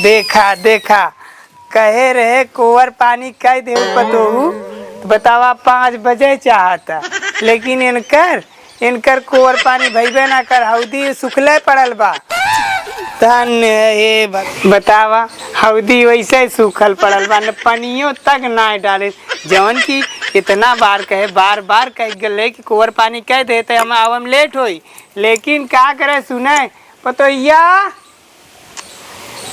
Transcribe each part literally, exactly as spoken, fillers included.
देखा, देखा, कहे रहे कोवर पानी कइ देउ पतोहू, त बतावा पाँच बजे चाहता, लेकिन इनकर, इनकर कोवर पानी भइबे ना कर, हौदी सुखले पड़ल बा। धन्य हे, ब-, बतावा, हौदी वइसे सूखल पड़ल बा, न पनियो तक नाहीं डाले, जवन कि इतना बार कहे, बार बार कहि गले कि कोवर पानी कइ दे, त हम आवम लेट होई, लेकिन का करे, सुने पतोहिया,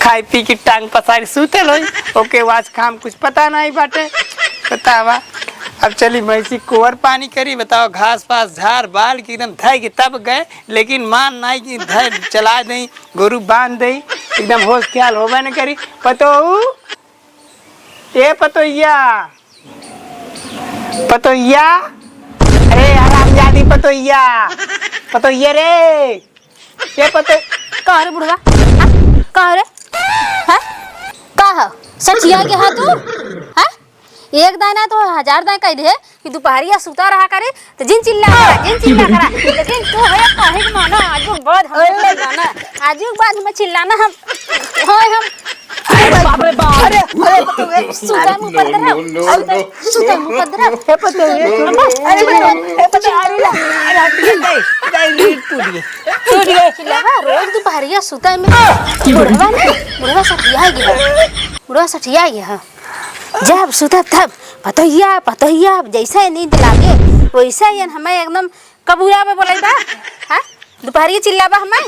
खाइ पी के टांग पसारि सूतल होई, ओके वाज काम कुछ पता नाहीं बाटे। बतावा, अब चली भैंसी कोवर पानी करी, बतावा, घास पास झार बाल के एकदम धइ के तब गए, लेकिन मान नाहीं कि धइ चलाइ देई, गोरू बांध देई, एकदम होस ख्याल होबे न करी। पतोहू, ए पतोहिया, पतोहिया, अरे हरामजादी पतोहिया, पतोहिया रे, ए पतो- का रे बुढ़वा? हाँ? का रे? हाँ? का ह? सठिया गया ह तू? हाँ? एक दाईं नाहीं तो हजार दाईं कहि दे कि दुपहरिया सुता रहा करे, त जिन चिल्ला करा, जिन चिल्ला करा। लेकिन तू है कहे के माना, आजु के बाद हम चिल्लाना, आजु के बाद हम चिल्लाना, हम, होय हम। अरे बाप रे बाप। अरे, अरे, सुता मुँह पर धरा। No, no, no, no। सुता मुँह पर धरा। हे पतोहू, हे पतोहू। अरे, अरे, अरे, अरे, अरे, अरे, अरे, अरे, टूट गए। टूट गए। चिल्लावा, रोज दुपहरिया सुता में। बुढ़वा ना, बुढ़वा सठिया गया। बुढ़वा सठिया गया। जब सुता तब, पतोहिया, पतोहिया, जैसे नींद लागे, वैसे ही हमें एकदम कबूरा में बोलाई बा, हाँ? दुपहरिया चिल्लाबा हमें,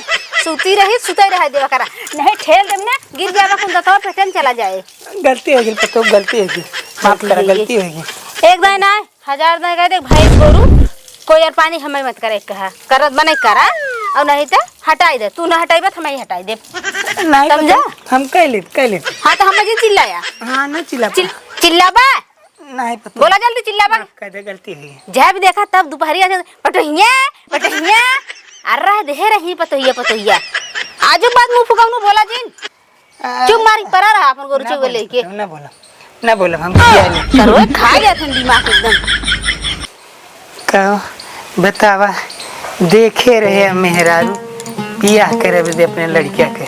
सूती रही, सुतई रहे देवा करा। नहीं ठेल देब ना, गिर जाबा कुन दतवा पेटे में चला जाए। गलती होइ गई पतोहू, गलती होइ गई। माफ करा, गलती होइ गई। एक दाईं ना, हजार दाईं कहि दे, भैंस गोरू, कोई और पानी हमें मत करे कहा। करत बने करा, और नहीं तो हटाई दे। तू ना हटाई बा, तो हमें ही हटाई दे। नहीं समझा? पतोहू, हम कह लेब, कह लेब। हाँ, तो हम जिन चिल्लाया। हाँ, ना चिल्ला चिल-, चिल्लाबा। नहीं पता। बोला जल्दी, चिल्लाबा। माफ कर दे, गलती हुई। जब देखा तब दुपहरिया से, "पटोहिया, पटोहिया।" अरे देहे रही पतोहिया, पतोहिया। आजु के बाद मुँह फुकाउनु बोला जिन। आ, चुप मारी परा रहा अपन गोरू ना चुगल बोला, लेके। ना बोला, ना बोला, हम किया नहीं। करो, खा जात हैं दिमाग एकदम। कहो, बतावा, देखे रहे हम मेहरारू, बियाह करे बदे अपने लड़किया के।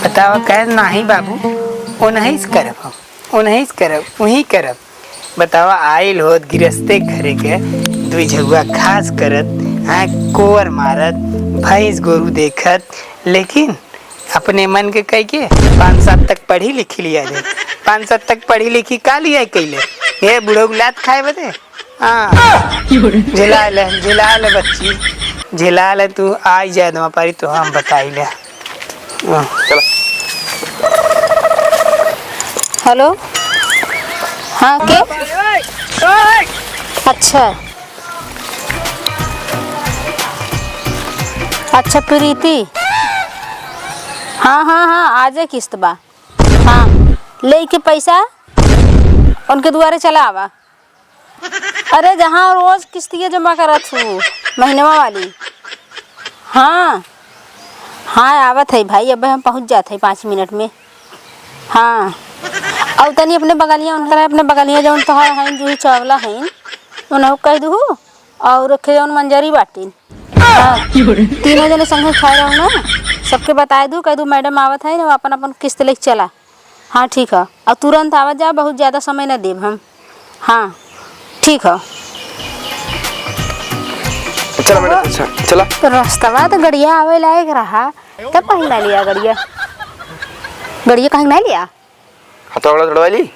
बतावा, कहे, "नाही बाबू, ओनही से करब हम।" उन्हीं से करब, उहीं करब। बतावा, आइल होत गिरस्ते घरे के, दुई झगुआ घास करत, हाँ, कोवर मारत, भैंस गोरू देखत, लेकिन अपने मन के कह के पाँच सात तक पढ़ी लिखी लिया दे। पाँच सात तक पढ़ी लिखी का लिया कैले? ये बुढ़ऊ लात खाए बदे? हाँ। झेला ले, झेला ले बच्ची, झेला ले, तू आई जाए दमा पारी तो हम बताई ले। हाँ। चला। हेलो, हाँ, के? अच्छा, अच्छा, प्रीति, हाँ, हाँ, हाँ, आजे किस्त बा, हाँ, लेके पैसा उनके दुआरे चला आवा। अरे, जहाँ रोज किस्तिया जमा करत हू, महीनवा वाली। हाँ, हाँ, आवत है भाई, अबे हम पहुँच जात है पाँच मिनट में। हाँ, और तनी अपने बगलिया, उनकरा अपने बगलिया जौन तोहर हईन, जूही चावला हईन, उन्हें कह दू, और रखे जौन मंजरी बाटिन। हाँ, तीनों जने संगे खाए रहो ना, सबके बताए दू, कह दू, "मैडम आवत है ना, अपन अपन किस्त लेके चला।" हाँ, ठीक है। और तुरंत आवत जा, बहुत ज्यादा समय ना देब हम। हाँ, ठीक है। चला मैडम, अच्छा, चला। तो रस्तवा तो गड़िया आवे लायक रहा, तब कहीं ना लिया गड़िया। गड़िया कहीं ना लिया। हथौड़ा तोड़वा ली?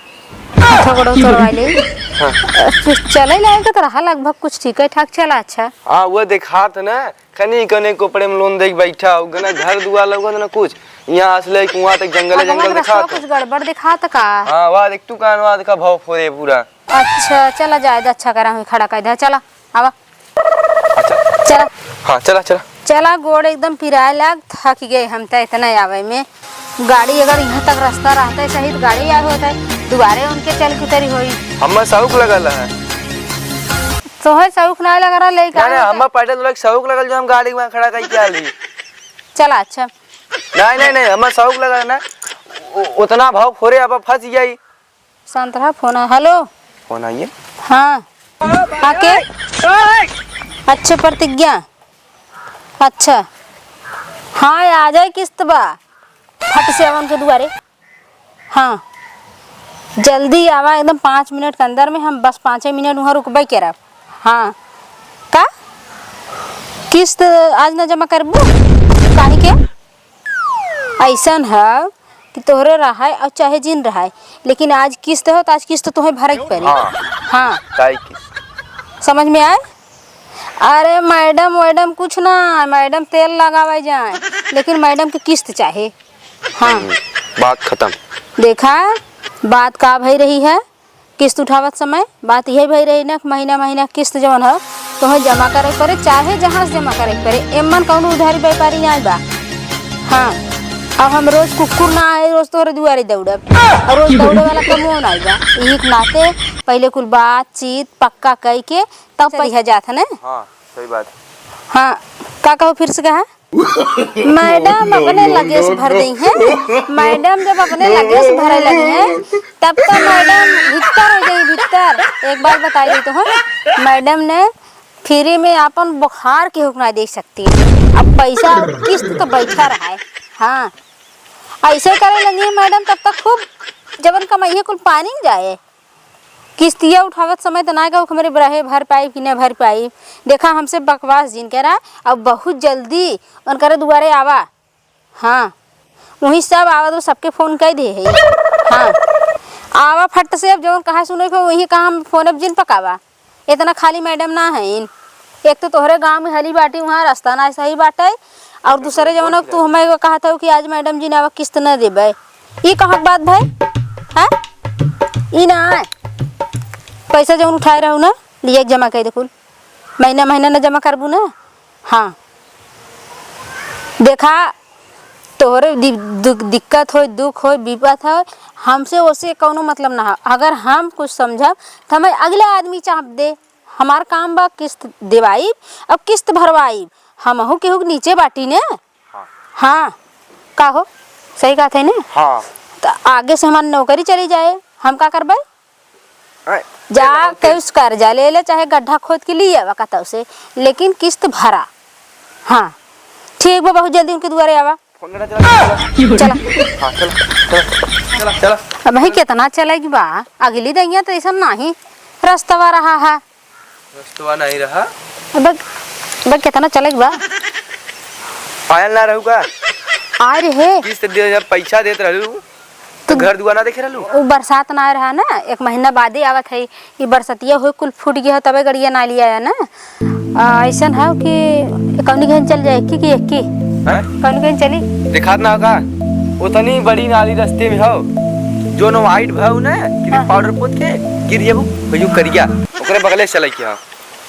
हथौड़ा तोड़वा ली? हाँ। अ, च-, चले लायक तो रहा, लगभग कुछ ठीक है ठाक चला, अच्छा। हाँ, वो देखात ना, खनी कने कोपड़े में लोन देके बैठा हो, ना घर दुआर लौकत ना कुछ। यहाँ से लेके वहाँ तक जंगल, भगवान जंगल रस्ता दिखात कुछ हो। गड़बड़ दिखात का? हाँ, वहाँ देख तू कान, वहाँ देखा भाव फोरे पूरा। अच्छा, चला जाए दे, अच्छा करा, हम खड़ा कर दे, चला, आवा। अच्छा। चला। हाँ, चला, चला। चला, गोड़ एकदम पिराए लाग, थक गए हम त इतना आवे में। गाड़ी अगर यहाँ तक रास्ता रहता है सही, तो गाड़ी यार होता है, दुबारे उनके चल के उतरी होई। हमें शौक लगल है। तोहे शौक ना लग रहा, लेके ना, ना, आवे हमें पैदल लोग शौक लगल, जो हम गाड़ी में खड़ा करके आ ली। चला, अच्छा। नहीं, नहीं, नहीं, हमें शौक लगल ना। उ-, उतना भाव फोरे, अब फंस जाई। संतरा फोन आ, हेलो। फोन आइए। हाँ। हाँ, के? अच्छा, प्रतिज्ञा। अच्छा। हाँ, आ जाए किस्त बा। फट से आवा उनके दुआरे। हाँ, जल्दी आवा, एकदम पाँच मिनट के अंदर में, हम बस पाँचे मिनट उहाँ रुकबे करब। हाँ, का किस्त आज न जमा करबू? काहे के? अइसन है कि तोहरे रहाय और चाहे जिन रहाय, लेकिन आज किस्त हो तो आज किस्त तोहे भरे के पड़ी। हाँ। हाँ। काहे किस्त? समझ में आए? अरे मैडम वैडम कुछ ना, मैडम तेल लगावे जाए, लेकिन मैडम के किस्त चाहे। हाँ। हम्म, बात खत्म। देखा, बात का भई रही है, किस्त उठावत समय बात यही भई रही ना कि महीना महीना किस्त जौन है तोहे जमा करे के पड़े, चाहे जहाँ से जमा करे के पड़े, एमन कौनो उधारी व्यापारी नाहीं बा। हाँ, अब हम रोज कुकुर ना आए, रोज तोहरे दुआरे दौड़ब, और रोज दौड़े वाला कमो नाहीं बा। यही के नाते पहले कुल बातचीत पक्का कई के तब चलिहा जात है ना। हाँ, सही बात। हाँ, का कहो, फिर से कहा? मैडम अपने लगेज भर देई हैं। मैडम जब अपने लगेज भरे लगी हैं, तब तो मैडम भित्तर हो जाई, भित्तर। एक बात बताई दी तो हम, मैडम ने फ्री में आपन बुखार केहू के ना देख सकती। अब पैसा किस्त तो बैठा रहा है। हाँ, ऐसे करे लगी है मैडम, तब तक खूब जवन कमाई है कुल पानी में जाए। किस्तिया उठावत समय त ना कहू हमरे बरहे भर पाइब कि न भर पाइब। देखा, हमसे बकवास जिन करा, अब बहुत जल्दी उनकरे दुआरे आवा। हाँ, वहीं सब आवा तो सबके फोन कई दे है। हाँ, आवा फट से, अब जौन कहा सुने को वही कहा हम फोन अब जिन पकावा। इतना खाली मैडम ना है। एक तो तोहरे गांव में हली बाटी, वहाँ रास्ता ना सही बाटे, और दूसरे जौन तू हमें एगो कहत हो कि आज मैडम जी ने आवा किस्त न देबे, ई कहाँ के बात भाई? हैं? ई ना है। पैसा जौन उठाए रहू ना, लिए जमा कर दे कुल। महीना महीना न जमा करबू ना? हाँ। देखा, तोहरे दि-, दु-, दिक्कत होय, दुख होय, विपत होय, हमसे ओसे कौनो मतलब ना हो। अगर हम कुछ समझब, त हमें अगला आदमी चाप दे। हमार काम बा किस्त देवाइब, अब किस्त भरवाइब। हमहू केहू के नीचे बाटी ने। हाँ। हाँ, का हो? सही कहत है ने? हाँ। त आगे से हमार नौकरी चली जाए, हम का करबे? आय, जा, केहू से कर्जा ले ले, चाहे गड्ढा खोद के लिए आवा कतौ से, लेकिन किस्त भरा। हाँ, ठीक बा, बहुत जल्दी उनके दुआरे आवा। फोन करना, चला, चला। चला। हाँ, चला, चला, चला, चला। अब भाई, कितना चलेगी बा? अगली दइया तो ऐसा नाही रस्तवा रहा है। रस्तवा नहीं रहा। अब, अब कितना चलेगी बा? आयल ना रहू का? आय रहे। किस्त दे, जब पैसा देत रहू, तो घर दुआर ना देखे रहलू? उ बरसात ना रहा ना, एक महीना बादे आवत है। ई बरसतिया होई, कुल फूट गया, तबे गड़िया नाली आया ना। आ, ऐसन है कि कौनी कहीं चल जाए, एक्की की एक्की। हैं? कौनी कहीं चली? दिखात ना का? उतनी बड़ी नाली रस्ते में हो, जो नो वाइट भाव ना, कि हाँ। पाउडर पोत के गिर जेबू, भैया करिया, ओकरे बगले से चले के हो।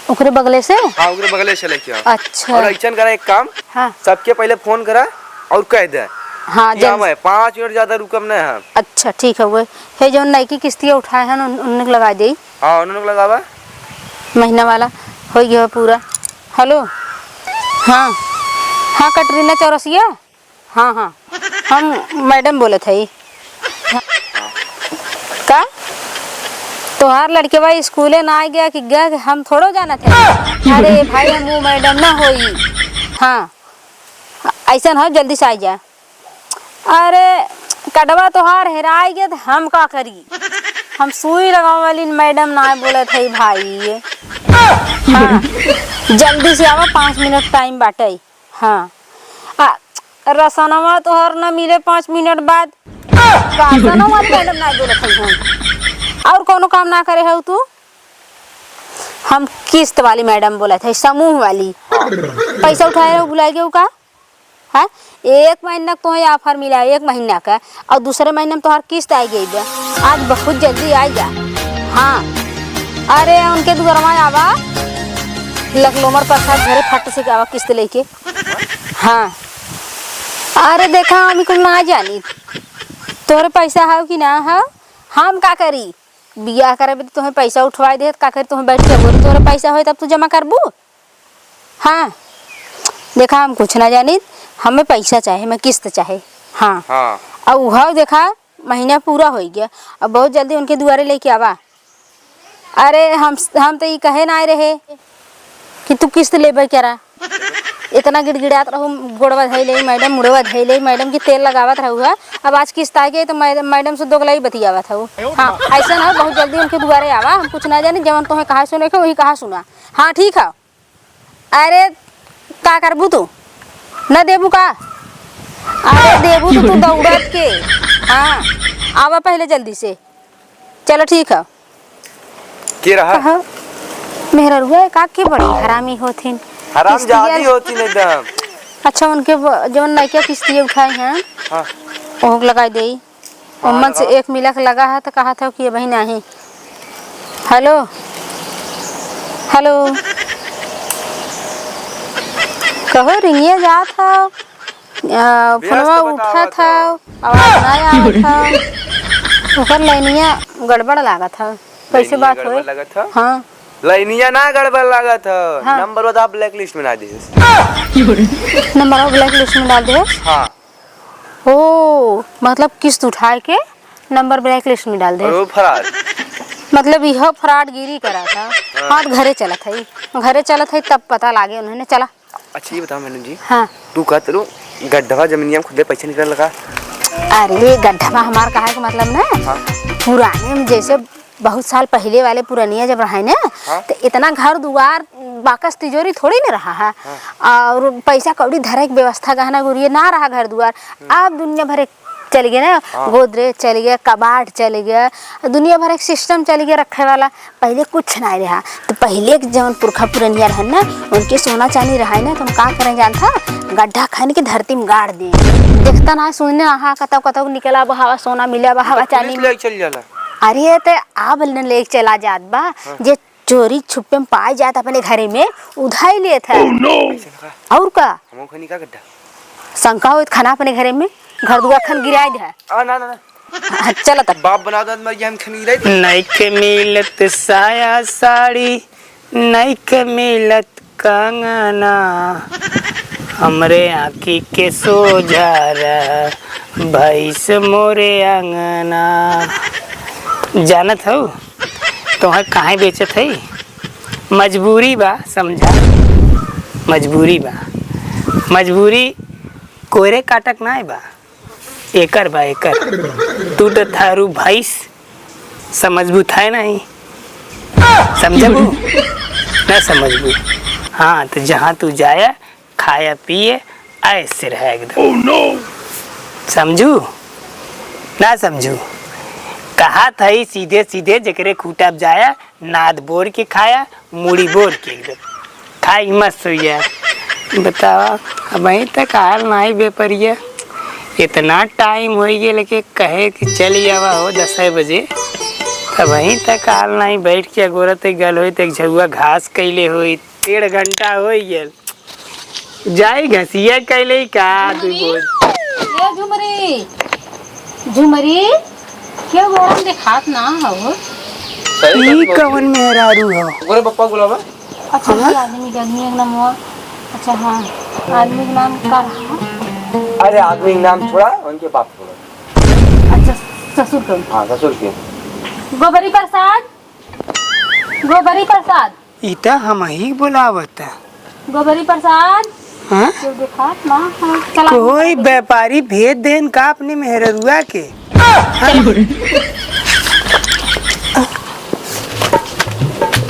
ओकरे बगले से? हाँ, ओकरे बगले से चले के हो। अच्छा। और ऐसन करा एक काम, हाँ। सबके पहले फोन करा और कह दे हाँ, कि जल्दी। हम है, पाँच मिनट ज्यादा रुकब ना हम। अच्छा, ठीक है, वो है जौन नई की किस्तिया उठाए हैं, उन-, उन्हें लगा दे। हाँ, उन्होंने लगावा। महीना वाला हो गया पूरा। हेलो, हाँ, हाँ, कटरीना चौरसिया, हाँ, हाँ, हम मैडम बोलत हई। का? तोहार लड़कवा स्कूले ना आ गया कि गया कि हम थोड़ो जानत है। अरे भाई, हम वो मैडम ना होई। हाँ, ऐसन हो, जल्दी से आ जा। अरे, कटवा तोहार हेराई गया त हम का करी? हम सुई लगावे वाली मैडम ना बोलत है भाई। हाँ, जल्दी से आवा, पाँच मिनट टाइम बाटे। हाँ। आ, रसनवा तोहर न मिले पाँच मिनट बाद। रसनवा मैडम ना बोलत है हम। और कौनो काम ना करे हो तू? हम किस्त वाली मैडम बोलत है, समूह वाली। पैसा उठाए रहो, भुलाए गए का? हाँ? एक महीना का तोहे offer मिला है, एक महीना का, और दूसरे महीना में तोहार किस्त आ गई बा। आज बहुत जल्दी आ जा। हाँ, अरे उनके दुआरवा आवा, लकलोमर प्रसाद घरे फट से आवा किस्त लेके। हाँ, अरे देखा, हम कुल ना जानी, तोहरे पैसा है कि ना है, हम का करी? बियाह करे बदे तोहे पैसा उठवाए देत, का करी? तोहे बैठ के बोली, तोहरे पैसा होए तब तू जमा करबू। हाँ, देखा, हम कुछ ना जानी, हमें पैसा चाहे, हमें किस्त चाहे। हाँ। हाँ। अब उहाव देखा, महीना पूरा हो गया, अब बहुत जल्दी उनके दुआरे लेके आवा। अरे हम, हम तो ई कहे ना आए रहे कि तू किस्त लेबे करा। इतना गिड़गिड़ात रहू, गोड़वा धइले मैडम, मुड़वा धइले मैडम, कि तेल लगावत रहू है। अब आज किस्त आ गई तो मैडम, मैडम से दोगलाई बतियावत हऊ। हाँ, ऐसा ना, बहुत जल्दी उनके दुआरे आवा, हम कुछ ना जानी, जवन तोहे कहा सुने के वही कहा सुना। हाँ, ठीक है। अरे, का करबू तू? न देबू का? अरे, देबू तो तू दौड़त के। हाँ, आवा पहले जल्दी से। चलो, ठीक है। के रहा? कहा? मेहररुआ का के बड़ी हरामी होथिन। हराम किस्तिया जादी होथिन एकदम। अच्छा, उनके ब-, जवन नइका किस्तिया उठाए हैं, हाँ। ओहक लगाई देई। हाँ, ओमन से लगाओ। एक मिला के लगा है तो कहा था कि अबही नाही। हेलो, हेलो, कहो रिंगिया जात हौ, अ, व्यस्त फोनवा बतावत उठत हौ। हौ, आवाज ना आवत हौ, ओकर लाइनिया गड़बड़ लागत हौ। कैसे लाइनिया बात गड़बड़ होए? लागत हौ? हाँ। लाइनिया ना गड़बड़ लागत हौ, हाँ। नंबर बता, blacklist में ना दिस। नंबर blacklist में डाल दे। हाँ। ओ, मतलब किस्त उठाए के नंबर blacklist में डाल दे। और वो फरार। मतलब यह फराडगिरी करा था। हाँ। हाँ, तो घरे चलत है, घरे चलत है, तब पता लागे उन्होंने। चला। अच्छा, ये बताओ मैडम जी। हाँ। तू कहत रहू, गड्ढवा जमीनिया में खुदे पैसा निकल लगा। अरे, गड्ढवा हमार कहा के मतलब ना, हाँ। पुराने में जैसे बहुत साल पहिले वाले पुरनिया जब रहे ना, हाँ। तो इतना घर दुआर बाकस तिजोरी थोड़ी ना रहा है। हाँ। और पैसा कौड़ी धरे के व्यवस्था, गहना गुरिया ना रहा घर दुआर। हम्म। अब दुनिया भर एक चल गया ना, हाँ। गोदरेज चल गया, कबाड़ चल गया, दुनिया भर एक system चल गया रखे वाला। पहिले कुछ ना रहा, तो पहिले के जवन पुरखा पुरनिया रहन ना, उनके सोना चानी रहा है ना, तो हम का करें जानता, गड्ढा खन के धरती में गाड़ दे। देखता ना, सुनने आहा, कतौ कतौ निकला बहावा, सोना मिला बहावा, तो पुलिस चानी ले चल जाला। अरे, ते आब न ले चला जात बा, हाँ। जे चोरी छुपे में पाए जात अपने घरे में, उधाई लेत है। Oh, no! और का? हम खनी का गड्ढा? शंका होत खाना अपने घरे में, घर दुआर खन गिराए दे। आ, ना, ना, ना। हाँ, चला तब। बाप बना दो, मर गया, हम खन गिराए दे। नइखे मिलत साया साड़ी, नइखे मिलत कंगना, हमरे आँखी के सोझा रह, भैंस मोरे अंगना। जानत हऊ, तोहर काहे बेचत हई? मजबूरी बा, समझा, मजबूरी बा। मजबूरी कोयरे काटक नाय बा, एकर बा एकर। तू तो थारू भैंस, समझबू थाय नहीं, समझबू? ना समझबू? हाँ, तो जहाँ तू जाया, खाया पिए, ऐसे रहे एकदम। Oh, no! समझू? ना समझू? कहा था ही सीधे सीधे, जेकरे खूटा पे जाया, नाद बोर के खाया, मूड़ी बोर के एकदम। खाई मस्त हुई है। बतावा, अबहीं तक आल नाई बेपरिया। इतना टाइम होइ गया, लेके कहे कि चली आवा हो दस बजे। अबहीं तक आल नाई, बैठ के अगोरत एक गल होई, तो एक झउआ घास कैले होई। डेढ़ घंटा होइ गया। जाई घसिया कैले का, तू झुमरी, बोल। ए झुमरी, झुमरी, के गोरम देखात ना हो? सही ई बात बोल। कवन मेहरारू हो? ओकरे पप्पा बुलावा। अच्छा, हाँ? ये आदमी के, आदमी के नाम हुआ। अच्छा, हाँ, आदमी के नाम का रहा? अरे, आदमी के नाम छोड़ा, उनके बाप को बोला। अच्छा, ससुर के। हाँ, ससुर के। गोबरी प्रसाद, गोबरी प्रसाद। ई त हमही बोलावत। गोबरी प्रसाद। हाँ? केहू देखात ना है। चला। कोई व्यापारी भेज देन का अपने मेहररुआ के?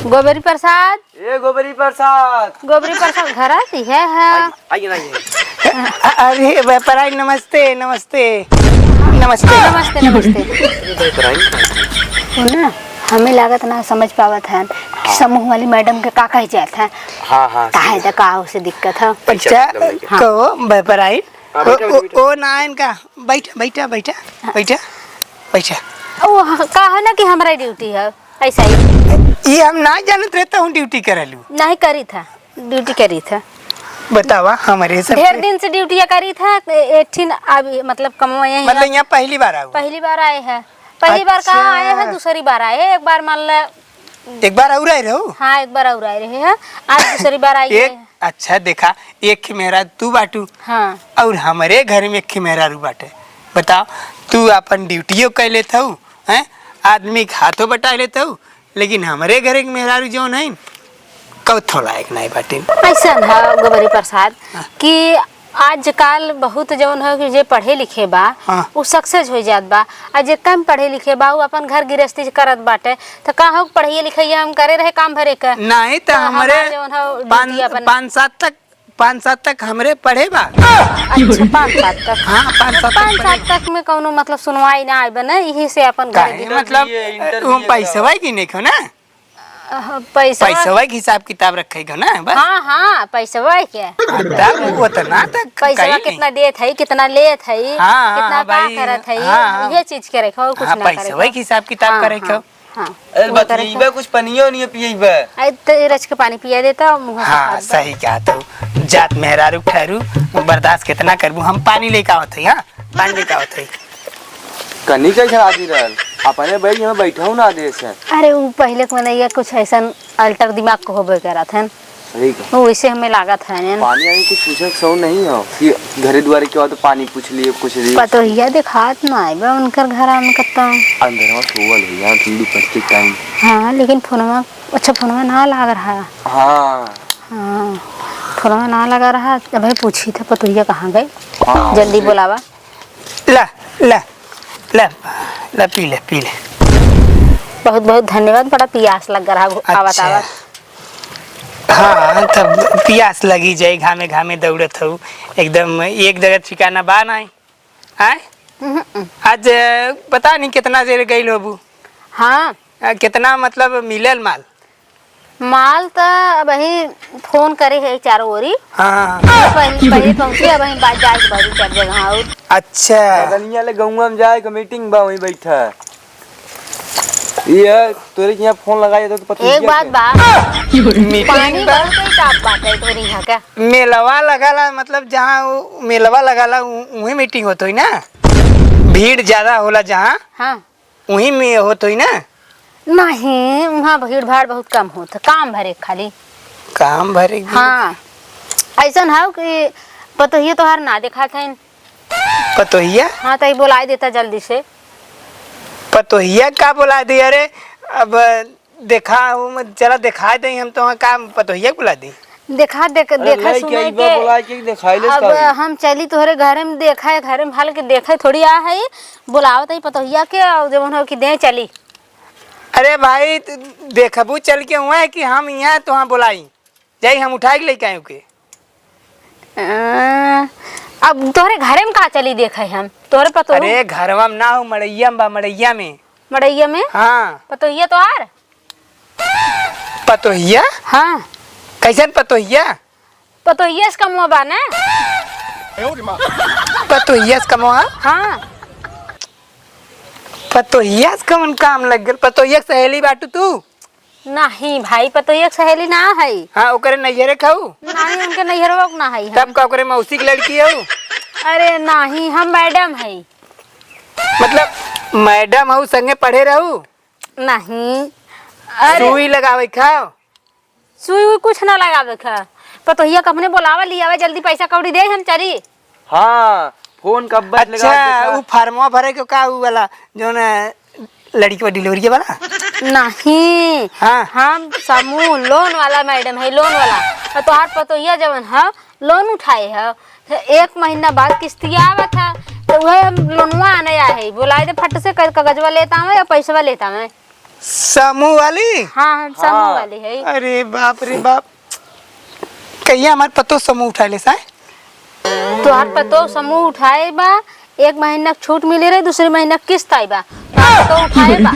गोबरी प्रसाद। ए गोबरी प्रसाद। गोबरी प्रसाद घर आती है, हाँ। आइए, आइए ना, आइए। अ-, अरे व्यापारी, नमस्ते, नमस्ते, नमस्ते। नमस्ते, नमस्ते। अरे व्यापारी। वो ना, हमें लागत ना समझ पावत है कि हाँ। समूह वाली मैडम के का कह जात है। हाँ, हाँ, काहे सही। त का उसे दिक्कत है। अच्छा, अच्छा, एकदम नहीं। हाँ। कहो व्यापारी। हाँ, ओ, बैठा, ओ, बैठा, बैठा। ओ ना इनका, बैठा, बैठा, बैठा, हाँ। बैठा, बैठा। वो ह-, का है ना कि हमरा ड्यूटी है, ऐसा ही। ये हम ना जानत रहता हूँ ड्यूटी करलू। नहीं करी था। ड्यूटी करी था। बतावा, हमरे सब ढेर के दिन से ड्यूटिया करी था, ए-, एठिन अब, मतलब, कमवा यहीं मतलब, अब यहाँ पहली बार आऊ? पहली बार आए हैं। पहली बार कहाँ आए हैं, अच्छा। दूसरी बार आए हैं। एक बार मान ले, एक बार और आए रहो? हाँ, एक बार और आए रहे हैं। आज दूसरी बार आई एक, है। अच्छा, देखा, एक मेहरारू तू बाटू, हाँ। और हमरे घर में एक मेहरारू बाटे। बताओ, तू अपन ड्यूटियो कर लेत हऊ, हैं? आदमी के हाथों बटा लेत हऊ, लेकिन हमरे घरे के मेहरारू जौन है, कथो लायक नाहीं बाटिन। अइसन है गोबरी प्रसाद हाँ। कि आजकल बहुत जौन है कि जे पढ़े लिखे बा, हाँ। उ success होइ जात बा, आ जे कम पढ़े लिखे बा, उ अपन घर गृहस्थी करत बाटे। त का हो, पढ़िए लिखिए हम करे रहे काम भरे का। नाहीं त त हमरे हमार जौन है पाँच, ड्यूटी अपन पाँच सात तक, पाँच सात तक हमरे पढ़े बा। अच्छा, पाँच सात तक। हाँ, पाँच सात तक पाँच पढ़े। सात तक में कौनो मतलब सुनवाई ना आइबे ना, यही से अपन घर काहे? गृहस्थी मतलब, ये इंटर उ दिए पैसवा बा। की नहीं खो ना? अह, पैसवा पैसवा के हिसाब किताब रखे गो ना, बस। हाँ, हाँ, पैसवा के। तब उतना तक पैसवा कहीं नहीं। कितना देत है, कितना लेत है, हाँ, हाँ, कितना हाँ, का भाई, करत है, हाँ, हाँ। ये चीज के रखे, और कुछ हाँ, ना करे पैसवा को। के हिसाब किताब हाँ, करे हाँ, को। हाँ, अरे, वो करे बतियैबे को। कुछ पनियो नहीं पियैबे। अरे, तो रच के पानी पिया देता, मुँह से हाँ, खात बा। सही कहा तू। जात मेहरारू ठहरू, बर्दाश्त कितना करबू, हम पानी लेके आवत है, हाँ, पानी लेके आवत है। कनी कैसन आदमी रहल, अपने बैठ में बैठऊ ना देस है। अरे, उ पहिले के मनैया कुछ ऐसन अल्टर दिमाग के होबे करत हन। सही कहा। वो वैसे हमें लागत है न। पानी आनी कुछ पूछे के सौ नहीं हो कि घरे दुआरे के बाद तो पानी पूछ लिए, कुछ लिए। पतोहिया देखात ना आइबे उनकर घर आन कत्ता। अंदर में सोवल हो यार, तुम दोपहर के टाइम। हाँ, लेकिन फोनवा, अच्छा, फोनवा ना लाग रहा। हाँ। हाँ, फोनवा ना लगा रहा, अबे पूछी था पतोहिया कहाँ गए। हाँ, जल्दी उसे बोलावा। ला, ला, ला, ला, पी ले, पी ले। बहुत, बहुत धन्यवाद, बड़ा पियास लग रहा, आवत, अच्छा। आवत। हाँ, तब पियास लगी जाए, घामे, घामे दौड़त हऊ, एकदम एक जगह ठिकाना बा नाई। आय? उहुं, उहुं। आज, अ, पता नहीं कितना देर गइल होबू। हाँ। अ, कितना मतलब मिलल माल? माल त अबहीं फोन करे है चारों ओरी। हाँ, हाँ, हाँ। पहले, पहले पहुँचे, अबहीं बात जाए के बाद चार जगह और। अच्छा। बगनिया ले गौवा में जाए के मीटिंग बा, वहीं बैठा। ये तोरे के यहाँ फोन लगाए तो पता एक बात बा। मीटिंग पानी बा। बहुत ही साफ बात है तोरे यहाँ का। मेलवा लगाला, मतलब जहाँ उ मेलवा लगाला, उ-, उहीं मीटिंग होत होई ना? भीड़ ज्यादा होला जहाँ। हाँ। उहीं में होत होई ना? नहीं, उहाँ भीड़ भाड़ बहुत कम होत है, काम भरे खाली। काम भरे के हाँ, ऐसन हौ कि पतोहिया तोहार ना देखात हईन। पतोहिया? हाँ, तो ई बोलाए देता जल्दी से। पतोहिया का बोलाए दी? अरे, अब देखा, वो मत, चला देखाए दे हम तो, का पतोहिया के बोलाए दी? देखा, देख, अरे, देखा, लइके सुने आई बा, के। बोलाए के देखाई लेस अब का होई? हम चली तोहरे घरे में, देखा है, घरे में हाल के देखे थोड़ी आ है, बोलावत है पतोहिया के, और जब उन्हों की दे चली। अरे भाई, तू देखबू चल के हुआ है कि हम यहाँ तोहाँ बोलाई? जाई, हम उठाए के लेके आए ओके। अ, अब तोहरे घरे में का चली देखे हम? तोहरे पतोहू अरे, घरवा में ना हो, मड़ैया में बा, मड़ैया में। मड़ैया में? हाँ। पतोहिया तोहार? पतोहिया? हाँ। कैसन पतोहिया? पतोहिया से कमवा बा ना? पतोहिया से कमवा? हाँ। पतोहिया से कौन काम लग गल? पतोहिया के सहेली बाटू तू? नहीं भाई, पतोहिया के सहेली ना है। हाँ, ओकरे नैहरे खाऊ? नहीं, उनके नैहरवा के ना है हम। तब का ओकरे मौसी के लड़की हऊ? अरे नहीं, हम मैडम है। मतलब मैडम हऊ, संगे पढ़े रहू? नहीं। अरे। सुई लगावे खाओ? सुई उई कुछ ना लगावे खा। पतोहिया के अपने बोलावा, लियावा, जल्दी पैसा कौड़ी दे, हम चली। हाँ, फोन कब बस लगा अच्छा, देखा। उ फार्मवा भरे के का उ वाला, जौन, अ, लड़की बा डिलीवरी वाला? नहीं, हाँ। हम समूह लोन वाला मैडम है, लोन वाला। और तोहार पतोहिया जवन है, लोन उठाए है, तो एक महीना बाद किस्तिया आवत है, तो वह हम लोनवा आने आए है। बोलाए दे फट से, कर कागजवा लेता हूँ या पैसवा लेता हूँ। समूह वाली? हाँ, हम समूह हाँ। वाली है। अरे बाप रे बाप, कहिया हमार पतो समूह उठाए ले साए? तोहार पतो समूह उठाए बा, एक महीना के छूट मिले रहे, दूसरे महीना के किस्त आई बा, तोहार पतो उठाए बा।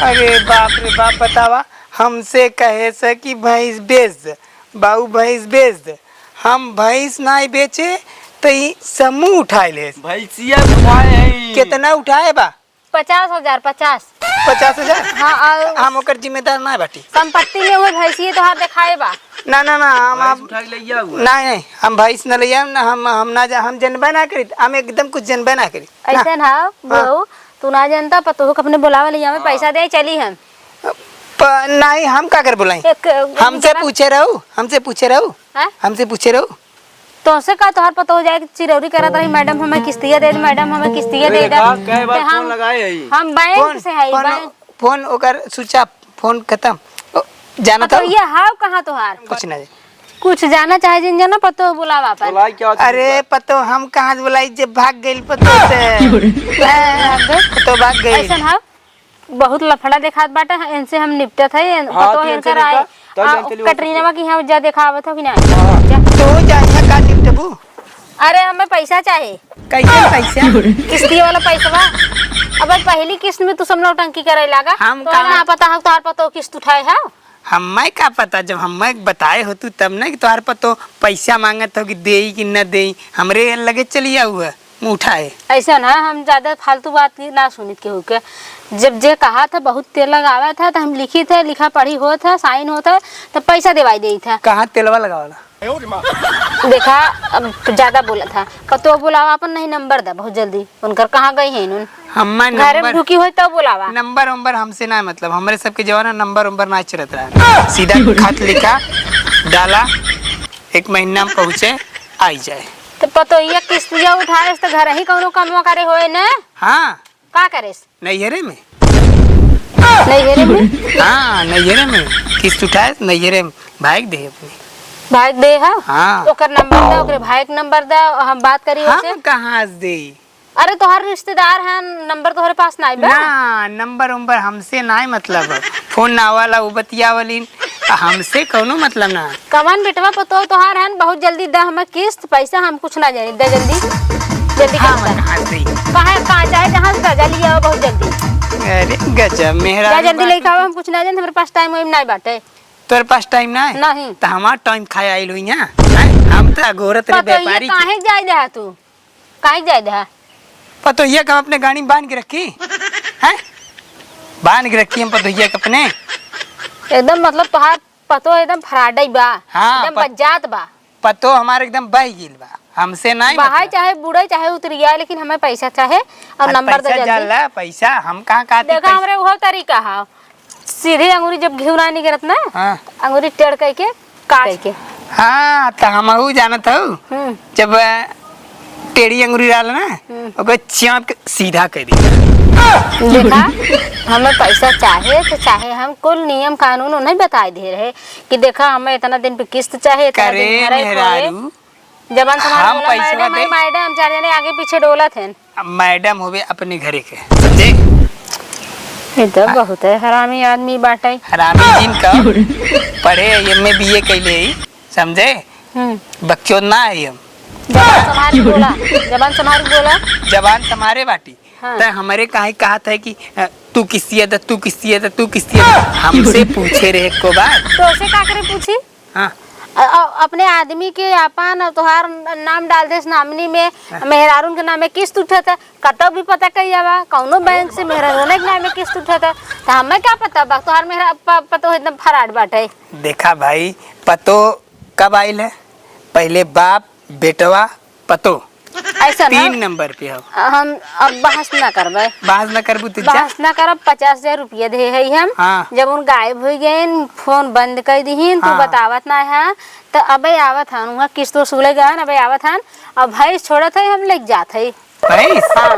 अरे बाप रे बाप, बतावा, हमसे कहे से कि भैंस बेच दे, बाऊ भैंस बेच दे, हम भैंस नाई बेचे तो ई समूह उठाए ले। भैंसिया उठाए है। कितना उठाए बा? पचास हजार, पचास। पचास हजार? हाँ, और हम ओकर जिम्मेदार ना बाटी। संपत्ति में उहे भैंसिए तोहार देखाए बा। ना, ना, ना, हम भैंस आप उठा के ले जाऊ। नहीं, नहीं, हम भैंस न ले जाएम, ना हम, हम ना जा, हम जनबे ना करी, हम एकदम कुछ जनबे ना करी। ना। ऐसे ना, हाँ। बहू, तू ना जानता, पतोहू के अपने बुलावे ले जावे, हाँ। पैसा दे, चली हम। प-, नहीं, हम का कर बुलाई? एक, हमसे पूछे रहू, हमसे पूछे रहू, हाँ? हमसे पूछे रहू। तोहसे का, तोहार पतोह जाए के चिरौरी करत रही, "मैडम, हमें किस्तिया दे दे, मैडम, हमें किस्तिया अरे दे दे।" देखा, कै बार ते फोन हम, लगाए हई? हम बैंक फोन, से हई, फोन, बैंक। फोन ओकर switch off, फोन खत्म। ओ, जानत हऊ? पतोहिया हाव कहाँ तोहार? कुछ ना। कुछ जाना चाहे जिन जाना, पतोह बुलावा अपन। बुलाई क्या चीज अरे बा? पतोह हम कहाँ से बुलाई, जब भाग गइल पतोह से। पतोह भाग गइल। ऐसन हाव, बहुत लफड़ा देखात बाटे, इनसे हम निपटत है। हाँ, पतोह तो इनकर इनसे आए। निपटा, तो आ, इनसे निपटा। कटरीनवा की यहाँ जा देखावत हो कि नहीं? हाँ। जा। तू जा, यहाँ का निपटबू? अरे हमें पैसा चाहे। कैसे पैसा? किस्ती वाला पैसवा। अब पहली किस्त में तू सब नौटंकी करे लागा। हम तो का ना पता है तोहार पतोह किस्त उठाए है। हमें का पता, जब हमें बताए हो तू तब ना कि तोहार पतोह पैसा मांगत हो कि देई कि न देई, हमरे लगे चली आऊ है, मुँह उठाए। ऐसा ना, हम ज्यादा फालतू बात की ना सुनित केहू के। जब जे कहा था बहुत तेल लगावा था तो हम लिखी थे, लिखा पढ़ी होत है, साइन होत है, तो पैसा देवाई देई था। कहाँ तेलवा लगावला? देखा, अब ज्यादा बोला था, पतोह बुलावा अपन, नहीं नंबर दा बहुत जल्दी। उनकर कहाँ गई है इन्होंने? हम्मा घरे में नंबर, ढुकी होई तब बुलावा। नंबर उम्बर हमसे ना मतलब, हमरे सबके जमाना नंबर उम्बर ना चलत रहा। सीधा खत लिखा, डाला, एक महीना में पहुँचे, आई जाए। तो पतोहिया किस्तिया उठाए तो घर ही कौनो कमवा करे होए न? हाँ। का करेस? नैहरे में। नैहरे में? हाँ, नैहरे में। किस्त उठाए, नैहरे में। भाई के दे अपने। भाई के दे हा? हाँ। ओकर नंबर दा, ओकरे भाई के नंबर दा, हम बात करी हम ओसे। कहाँ से देई? अरे तोहर रिश्तेदार हैं, नंबर तोहरे पास नाई बा? ना, नंबर उम्बर हमसे नाई मतलब। फोन ना वाला वो बतियावलिन, हमसे कौनो मतलब ना। कवन बेटवा पतोह तोहार हन, बहुत जल्दी द हमें किस्त, पैसा हम कुछ ना जानी, द जल्दी, जल्दी हाँ, कर द। कहाँ से देई? कहाँ, कहाँ, चाहे जहाँ से द, जल्दी आओ, बहुत जल्दी। अरे गजब, मेहरारू जा जल्दी बात। लेके आओ, हम कुछ ना जानी, हमारे पास टाइम वाइम नाई बाटे। तोरे पास टाइम ना है? नहीं। तो हमार टाइम खाए आइल हुई यहाँ, हैं? हम तो अघोरत रहे पतोहिया व्यापारी के। काहे जाए दे तू? काहे जाए दे? पतोहिया के हम अपने गाड़ी में बांध के रखी, हैं? बांध के रखी हम पतोहिया के अपने। एकदम मतलब तोहार पतोह एकदम फराडई बा, हाँ, एकदम पत-, बज्जात बा। पतोह हमार एकदम बह गइल बा, हमसे नाई बहाए मतलब। चाहे बूड़े चाहे उतरिया, लेकिन हमें पैसा चाहे और अरे नंबर दे पैसा जल्दी। जान ला, पैसा हम कहाँ, कहाँ थी देखा, पैसा? हमरे उहो तरीका है, सीधे अंगुरी जब घिउ ना निकरत ना, हाँ। अंगुरी टेढ़ कइके काट के। हाँ, त हमहू जानत हऊ। हम्म। जब, अ, टेढ़ी अंगुरी रहल ना, हम्म। ओकर चाप के सीधा कर दी। देखा, हमें पैसा चाहे तो चाहे, हम कुल नियम कानून उन्हें बताए दे रहे कि देखा, हमें इतना दिन पे किस्त चाहे, इतना दिन करे भरे मेहरारू, पड़े। जबान संभाल हम बोला, पैसवा मैडम, दे। मैडम, चार जने आगे पीछे डोलत हैं। अब मैडम होवे अपने घरे के, समझे? ये तो बहुत है हरामी आदमी बाटे। हरामी जिन का पढ़े, एम ए बी ए कैले ही, समझे? हम्म। बकचोद ना है हम। जबान संभाल के बोला, जबान संभाल के बोला। जबान संभारे बाटी। हाँ। त हमरे काहे कहत है कि, अ, तू किस्तिया द, तू किस्तिया द, तू किस्तिया द? हमसे पूछे रहे को बार? तो उसे का करे पूछी? हाँ। अ-, अ-, अपने आदमी के आपन तोहार नाम डाल देस नामनी में, हाँ। मेहरारून के नामे किस्त उठत है, कतौ भी पता कई जावा, कौनो बैंक से मेहरारून के नामे किस्त उठत है, त हमें का पता बा? तोहार मेहरा-, प-, पतोह एकदम फराड बाटे। देखा भाई, पतोह कब आइल है? पहिले बाप, बेटवा, पतोह। ऐसा ना। तीन नंबर पे हो। हम अब बहस ना करबे। बहस ना करबू तो जा। बहस ना करब, पचास हजार रुपया दे है हम। हाँ। जब उन गायब हो गए, फोन बंद कर दीहिन, तू हाँ। बतावत ना है, तो अबे आवत हन, वहाँ किस्त वसूले गए हन, अबे आवत हन, अब भैंस छोड़त है, हम लेके जात है। भैंस? हाँ।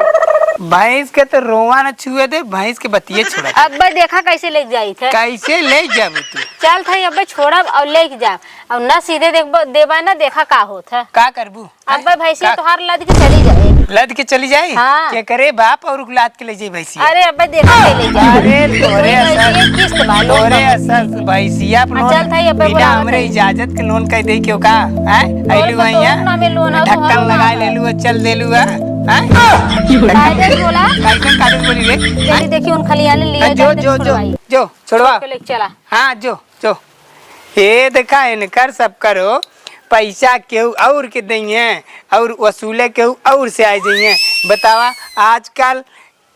भैंस के तो रोवा न छुए दे, भैंस के बतिये छोड़ा। अबे देखा कैसे लेके जाई थे। कैसे ले जाबू तू? चल थे, अबे छोड़ब और लेके जाब, और ना सीधे देखबो, देबा ना, देखा का होत है। का करबू? अब्बे भैंसिया का? तोहार लद के चली जाए। लद के चली जाई? हाँ। के करे बाप और लाद के ले जाई भैंसिया? अरे अब्बे देखा के ले जाए। अरे तोरे कोई असल, भैंसिया किस्त बा, लोन तोरे बा। असल भैंसिया आप हाँ, लोन चल था ये अब्बे बिना बोला हमरे था। इजाजत के लोन कह दे क्यों का? हैं? तोरे अइलू तो हैं तोरे यहाँ? नामे लोन है, ढक्कन तोहरो लगा नाम है। लेलू, चल देलू है? हैं? कायदे से बोला। कैसन कायदे से बोली रे? जल्दी हैं? देखिए उन खलियाने लिए हाँ, जो, जाते जो, जो, छुड़वाई। जो, छोड़वा। छोड़ के लेके चला। हाँ, जो, जो। ये देखा, इनकर सब करो, पैसा केहू और के दइहें और वसूले केहू और से आए जइहें। बतावा, आजकल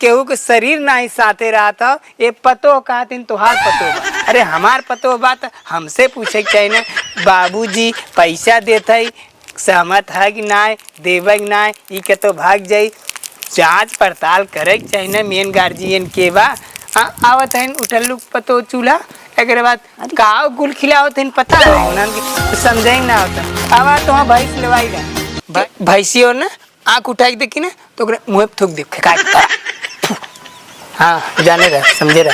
केहू के शरीर नाही साथे रहत हो, ये पतोह कहत हन तोहार पतोह बा। अरे, हमार पतोह बा त हमसे पूछे के चाही ना, बाबूजी पैसा देत है, सहमत है कि नाय, देबे कि नाय, ई के तो भाग जाई। जांच पड़ताल करे के चाही ना, मेन गार्जियन के बा। हाँ, आवत हन उठल्लू पतो चूल्हा, एकरे बाद अरे। का गुल खिलावत हन पता है, उन्हन के समझे ही ना होता। अब आ तो हाँ भैंस लेवाई रहा। भ-, भैंसी और ना आँख उठा के देखी ना, तो ओकरे मुँह पे थूक दे, फेंका दे। हाँ, जाने रह, समझे रह।